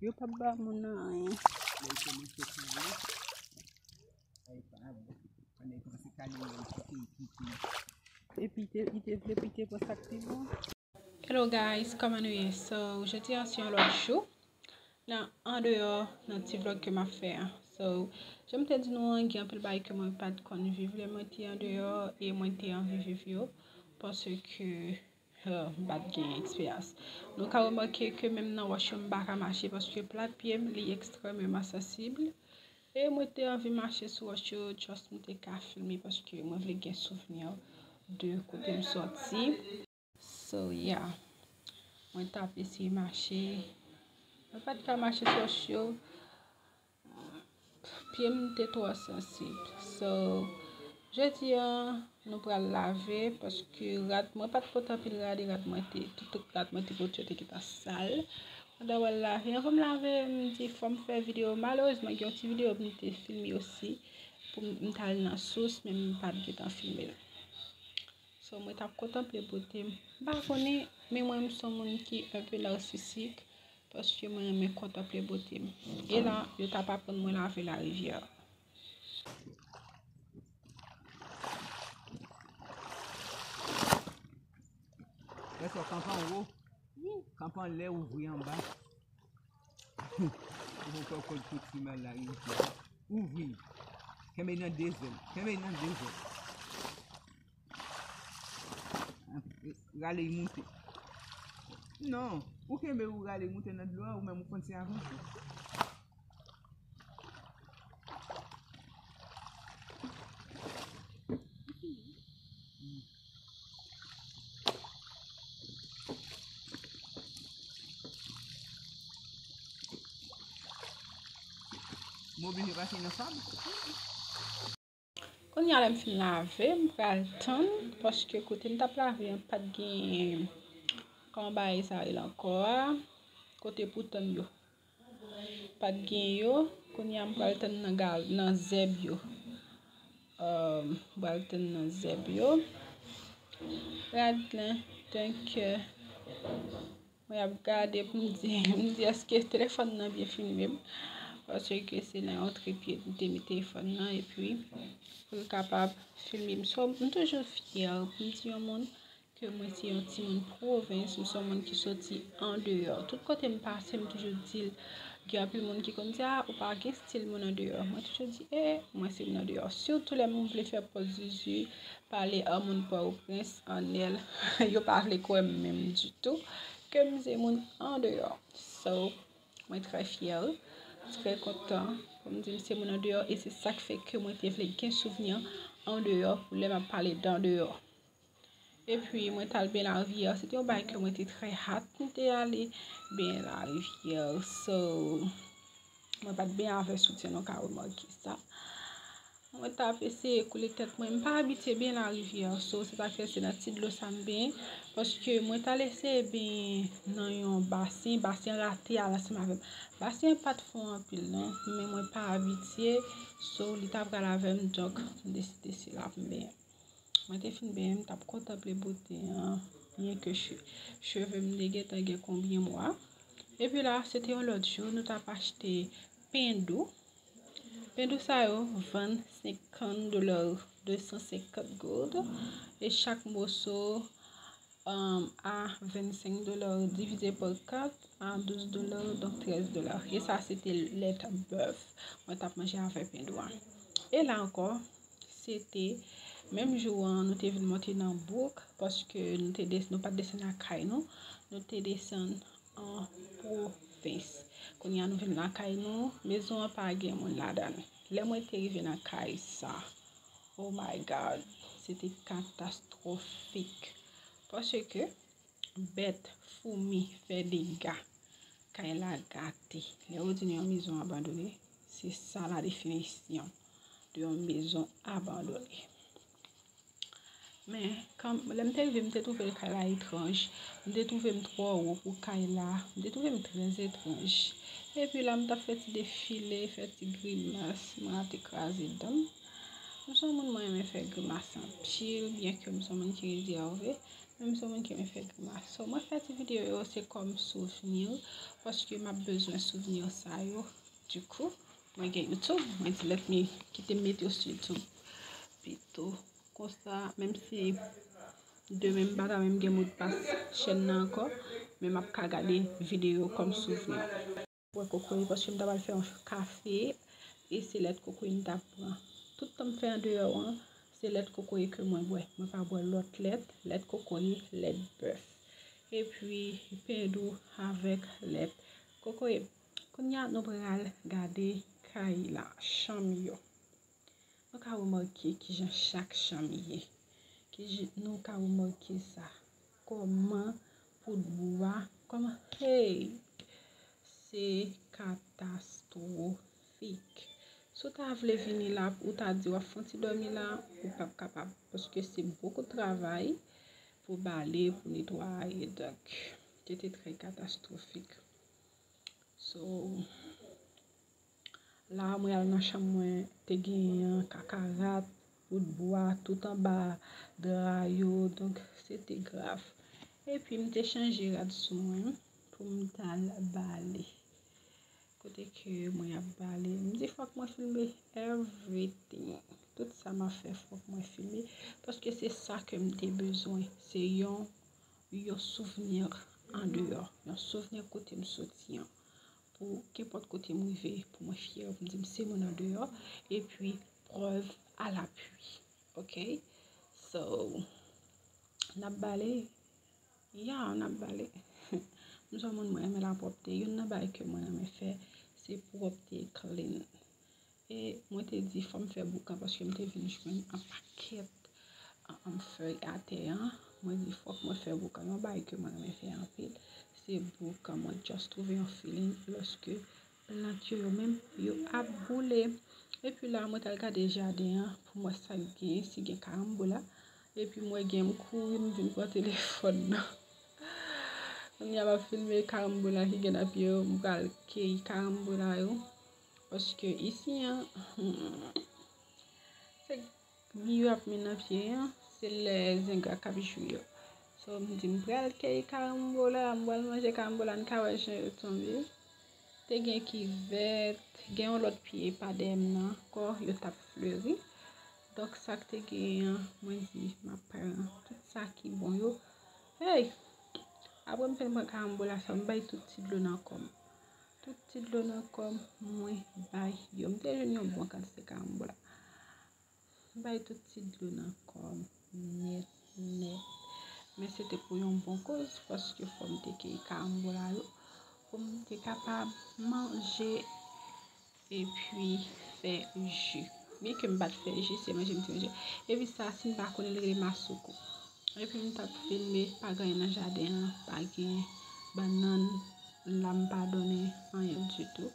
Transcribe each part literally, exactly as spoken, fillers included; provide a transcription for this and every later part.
Yo p ap ba moun nan anyen. Lè l kòmanse kale, ay pa bon. Pandan l kòmanse kale, yo kite l kite. Epi te, li te vle pou li te pran sa k pi bon. Hello guys, kòman nou ye? So, jodi a se yon lòt jou nan andeyò nan ti vlòg ke m ap fè a. So, jan m te di nou an, gen anpil bagay ke mwen pa t konn viv lè mwen te andeyò e mwen te anvi viv yo paske, uh, m pa t gen eksperyans. Nou ka remake ke menm nan wòch yo m pa ka mache paske plat pye m li ekstrèmeman sansib. E mwen te anvi mache sou wòch yo, just m te ka filme paske mwen vle gen souvni de kote m sòti. So, yeah. Mwen t ap eseye mache. Mwen pa t ka mache sou wòch yo. Pye m te twò sansib. So, jodi a, nou pral lave paske rad, mwen pa t pote anpil rad e rad mwen te, tout rad mwen te pote yo te gentan sal. Mwen ta pral lave. Anvan m lave, m di fò m fè videyo. Malerezman, gen yon ti videyo m te filme osi pou m, m t al nan sous, men m pa t gentan filme l. So, mwen t ap kontanple bote m. M pa konnen, men mwen, m se yon moun ki enpe narsisik, paske mwen renmen kontanple bote m. E la, yo t ap aprann mwen lave larivyè. Lè sa kanpe anwo, kanpe anlè, ouvri anba. Ou poko kòd kouti mal la, ouvri. Kenbe nan de zèl, kenbe nan de zèl. Rale l moute. Non, ou kenbe ou rale l moute nan dlo a, ou menm ou kontinye avanse. M oblije pase nan sab. Kounye a lè m fin lave, m pral tann, paske kote m t ap lave an pa t gen, kòman bagay sa rele ankò a, kote pou tann yo. Pa t gen yo, kounye a m pral tann nan ga-, nan zèb yo. Um, m pral tann nan zèb yo. Rad lan, tank, euh, Mwen ap gade pou m di, m di èske telefòn nan byen filme m. Paske se nan yon tripye m te met telefòn nan epi pou l kapab filme m. So, m toujou fyè pou m di yon moun ke mwen se yon timoun pwovens, m se yon moun ki soti andeyò. Tout kote m pase, m toujou di l. Gen anpil moun ki konn di, "A, ou pa gen stil moun andeyò." Mwen toujou di, "E, mwen se moun andeyò." Sitou lè m vle fè pòz zuzu, pale a moun Pòtoprens, annèl, yo pa vle kwè m menm ditou, ke m se moun andeyò. So, mwen trè fyè, trè kontan pou m di m se moun andeyò, e se sa k fè ke mwen te vle gen souvni andeyò pou lè m ap pale dandeyò. Epi, mwen t al benyen larivyè, se te yon bagay ke mwen te trè hat pou m te ale benyen larivyè. So, mwen pa t benyen avèk soutyen, nou ka remake sa. Mwen t ap eseye koule tèt mwen. M pa abitye benyen larivyè, so, se sa k fè se nan ti dlo sa m benyen. Paske mwen t al eseye benyen nan yon basen, basen rate al ansanm avè m. Basen an pa t fon anpil, non, men mwen pa abitye, so, li t ap pral avè m, donk, m deside se la pou m benyen. Mwen te fin benyen, m t ap kontanple bote an, byen ke che-, cheve m te gentan gen konbyen mwa. Epi la, se te yon lòt jou, nou t ap achte pen dou. Pen dou sa yo vann senkant dola, de san senkant goud. E chak moso, um, a vennsenk dola divize pa kat a douz dola, donk trèz dola. E sa, se te lèt bèf mwen t ap manje avèk pen dou a. E la ankò, se te menm jou an, nou te vin monte nan bouk, paske nou te des-, nou pa t desann lakay nou, nou te desann an pwovens. Kounye a nou vin lakay nou, mezon an pa gen moun ladan l. Lè mwen te rive nan kay sa, oh my God, se te katastwofik. Paske bèt, foumi fè dega. Kay la gate. Lè yo di nou yon mezon abandone, se sa la definisyon de yon mezon abandone. Men, kan, lè m te rive, m te twouve kay la etranj. M te twouve m twò wo pou kay la. M te twouve m trè etranj. Epi la, m t ap fè ti defile, fè ti grimas, mwen ap te kraze dan m. M se yon moun mwen renmen fè grimas anpil, byenke m se yon moun ki rezève. Menm si w moun ki renmen fè grimas. So, mwen fè ti videyo yo, se kòm souvni, paske m ap bezwen souvni sa yo. Dikou, mwen gen YouTube, mwen di, let me, kite m mete yo sou YouTube pito. Konsa, menm si demen m pa ta menm gen modpas chèn nan ankò, men m ap ka gade videyo kòm souvni. Bwè kokoye paske m ta pral fè yon kafe e se lèt kokoye m t ap pran. Tout tan m fè andeyò an, se lèt kokoye ke mwen bwè. Mwen pa bwè lòt lèt, lèt kokoye, lèt bèf. Epi pen dou avèk lèt kokoye. Kounye a nou pral gade kay la, chanm yo. Nou ka remake kijan chak chanm ye. Kijan nou ka remake sa. Kòman poud bou a, kòman, hey, se katastwofik. Si w ta vle vini la, ou ta di w ap fè yon ti dòmi la, ou p ap kapab. Paske se bokou travay pou bale, pou netwaye. Donk, se te trè katastwofik. So, la mwen al nan chanm mwen te genyen an, kakarat, poud bwa, tout anba dra yo, donk se te grav. Epi m te chanje rad sou mwen pou m t al bale. Kote ke mwen ap bale, m di fòk mwen filme everything. Tout sa m ap fè fòk mwen filme, paske se sa ke m te bezwen. Se yon yon souvni andeyò, yon souvni kote m soti an. Pou kenpòt kote m rive, pou mwen fyè, pou m di m se moun andeyò, epi prèv alapui. Ok? So, n ap bale? Ya, n ap bale. M se yon moun mwen renmen lapwòpte. Youn nan bagay ke mwen renmen fè, se pwòpte, clean. E mwen te di fò m fè boukan paske m te vin jwenn yon pakèt, um, fèy atè an. Mwen di fòk mwen fè boukan. Yon bagay ke mwen renmen fè anpil, se boukan. Mwen just twouve yon feeling lòske plant yo, yo menm, yo ap boule. Epi la, mwen t al gade jaden an pou m wè sa k gen, si gen karanbola. Epi m wè gen, m kouri, m vin pran telefòn nan. Kounye a m ap filme karanbola ki gen nan pye yo, m pral keyi karanbola yo. Paske isi an, hmm, se mi yo ap met nan pye an, se lè zengra k ap jwi yo. So, m di m pral keyi karanbola, m pral manje karanbola, n ka wè jan yo tonbe. Te gen ki vèt, gen yon lòt pye pa dèyè m nan ankò, yo t ap fleri. Donk, sa k te genyen an, mwen di, m ap pran tout sa ki bon yo. Hey! Apre m fin pran karanbola sa, m bay tout ti dlo nan kò m. Tout ti dlo nan kò m, mwen bay yo. M te jwenn yon bon kantite karanbola. M bay tout ti dlo nan kò m nèt, nèt. Men se te pou yon bon koz, paske fò m te keyi karanbola yo, pou m te kapab manje epi fè ji. Byen ke m pa t fè ji, se manje m te manje. Epi sa, si n pa konnen, l rele masoukou. Epi m t ap filme, pa gen anyen nan jaden an, pa gen bannann, la m pa donnen anyen ditou.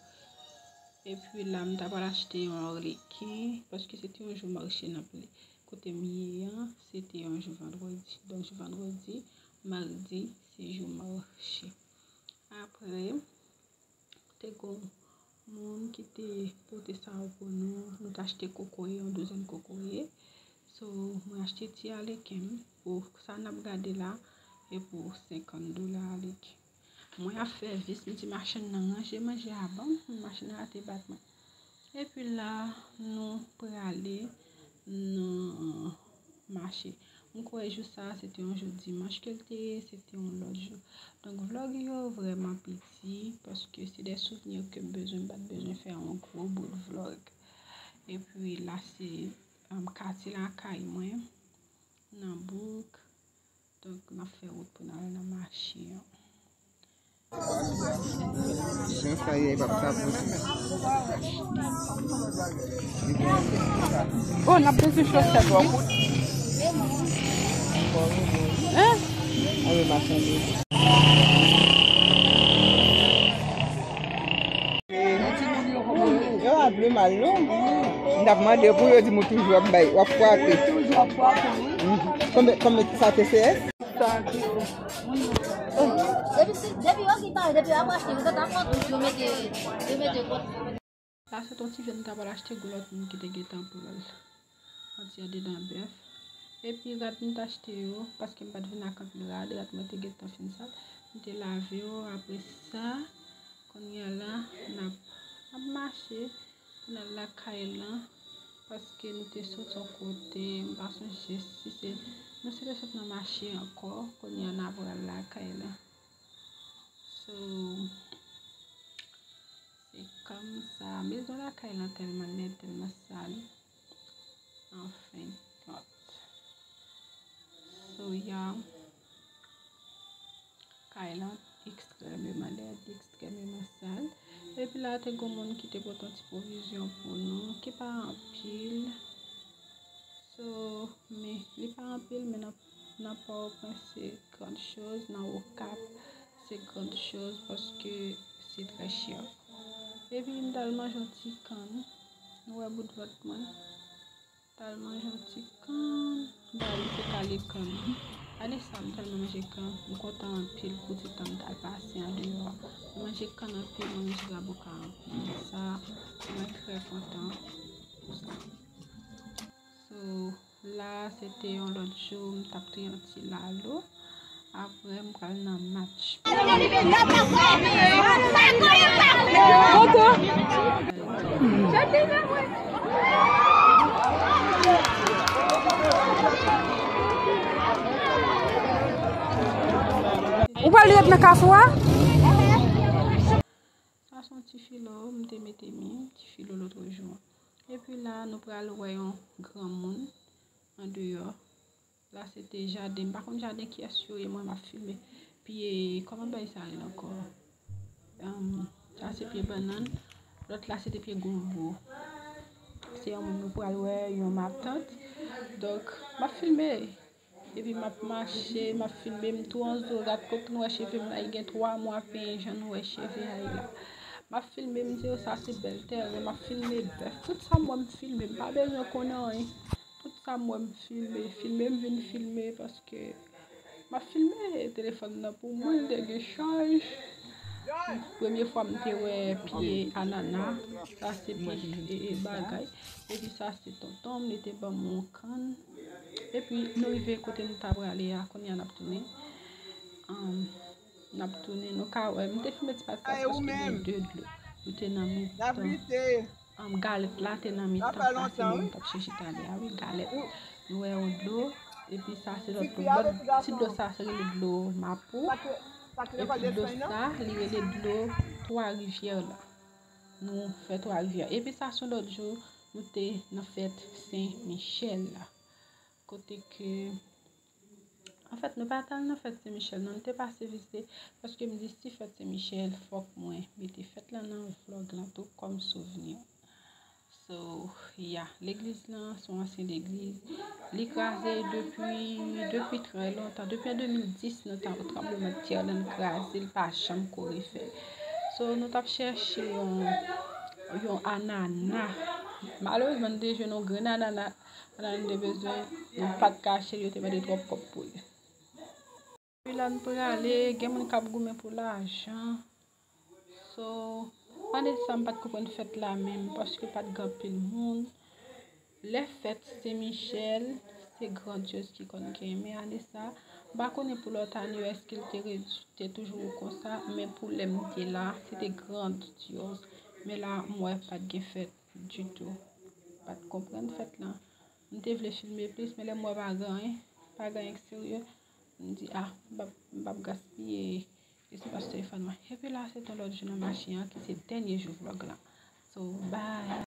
Epi la, m ta pral achte yon arlekin, paske se te yon jou mache nan pli. Kote m ye an, se te yon jou vandredi. Donk, jou vandredi, madi, se jou mache. Apre, te gon moun ki te pote sa yo pou nou. Nou t achte kokoye, yon douzèn kokoye. So, mwen achte ti aleken m pou sa n ap gade la, e pou senkant dola aleken. Mwen ap fè vis, m di machann nan ranje manje a ban m, machann nan rate bat mwen. Epi la, nou prale nan mache. M kwè jou sa a, se te yon jou dimanch ke l te ye, se te yon lòt jou. Donk, vlòg yo vrèman piti, paske se de souvni ke m bezwen, m pa t bezwen fè yon gwo bout vlòg. Epi la, se, um, katye lakay mwen, nan bouk. Donk, n ap fè wout pou n al nan mache an. Jan sa ye, pap ka pouse. Oh, n ap bezwen chosèt wè. Hein? Yo ap vle mal, non? M t ap mande yo pou yo di m ou toujou ap bay, w ap frape. Toujou ap frape, wi. Mhm. Konbyen, konbyen sa T C S? Depi, depi yo ki pale, depi yo ap achte, yo gentan pran tout, yo mete, yo mete kòt. La se t on ti vyann m ta pral achte, gon lòt moun ki te gentan pran l. Yon ti andedan bèf. Epi rad m t achte yo, paske m pa t vin ak anpil rad, rad mwen te gentan fin sal. M te lave yo, apre sa, kounye a la, n ap, n ap mache pou n al lakay lan, paske nou te sot yon kote, m pa sonje si se, nou se te sot nan mache ankò, kounye a n ap pral lakay lan. So, se kòm sa. Mezon lakay lan tèlman nèt, tèlman sal. Anfen kont. So, yeah. Kay lan ekstrèmeman nèt, ekstrèmeman sal. Epi la, te gon moun ki te pote yon ti pwovizyon pou nou, ki pa anpil. So, men li pa anpil, men nan, nan Pòtoprens, se grand chose, nan Okap, se grand chose, paske se trè chè. Epi m t al manje yon ti kann, nou wè bout vant mwen, m t al manje yon ti kann, m pa di se kale kann. Ane sa, m tèlman manje kann, m kontan anpil pou ti tan m t al pase andeyò a. Mwen manje kann anpil, mwen manje zaboka anpil. Sa, mwen trè kontan pou sa. So, la, se te yon lòt jou, m t ap touye yon ti lalo. Apre, m pral nan match. Ou pral ret nan kafou a? Sa se yon ti filo, m te mete mi, ti filo lòt jou. Epi la, nou pral wè yon granmoun andeyò. La, se te jaden. M pa konn jaden kiyès yo ye, mwen, m ap filme pye, kòman bagay sa rele ankò? Em, sa, se pye bannann. Lòt la, se te pye gonbo. Se yon moun nou pral wè, yon matant. Donk, m ap filme. Epi m ap mache, m ap filme, m tou anzo rat, kote nou wè cheve m la, li gen twa mwa, penyen jan nou wè cheve a ye la. M ap filme, m di yo, sa se bèl tèren, m ap filme bèf. Tout sa m wè m filme, m pa bezwen konnen anyen. Tout sa m wè m filme, filme m vin filme, paske m ap filme telefòn nan pou mwen, li te gen chaj. Premye fwa m te wè pye anana, sa se pye, e, e, bagay. Epi sa se tonton m, li te ban m yon kann. Epi nou rive kote nou ta prale a, kounye a n ap tounen. Ann, n ap tounen, nou ka wè, m te filme ti pati sa paske gen de dlo. Nou te nan mitan. Ann, galèt la te nan mitan, sa se moun t ap chèche talè a, wi, galèt. Nou wè yon dlo, epi sa se lòt dlo. Lòt ti dlo sa se rele dlo Mapou. Epi dlo sa, li rele dlo Twa Rivyè la. Nou fè Twa Rivyè. Epi sa se yon lòt jou, nou te nan fèt Sen Michèl la. Kote ke, anfèt, nou pa t al nan fèt Sen Michèl, non, nou te pase vizite, paske m di si fèt Sen Michèl, fòk mwen mete fèt lan nan vlòg lan tou kòm souvni. So, yeah, legliz lan se yon ansyen legliz. Li kraze depi, depi trè lontan. Depi an de mil dis, nan tan tranblemanntè lan, li kraze, li pa janm ko refè. So, nou t ap chèche yon, yon anana. Malerezman, nou te jwenn yon grenn anana. Pandan nou te bezwen, nou pa t ka achte l, yo te mande twòp kòb pou li. Epi la n prale, gen moun k ap goumen pou lajan. So, pandan sa, m pa t konprann fèt la menm, paske pa t gen anpil moun. Lè fèt Sen Michèl, se grandyòz ki konn genyen. Men ane sa, m pa konnen pou lòt ane yo, èske l te red-, te toujou konsa, men pou lè m te la, se te grandyòz. Men la, m wè pa t gen fèt ditou. Pa t konprann fèt lan. M te vle filme plis, men lè m wè pa gen anyen, pa gen anyen k serye, m di, a, m p ap, m p ap gaspiye espas telefòn mwen. Epi la, se te yon lòt jou nan mache an, ki se dènye jou vlòg lan. So, bye.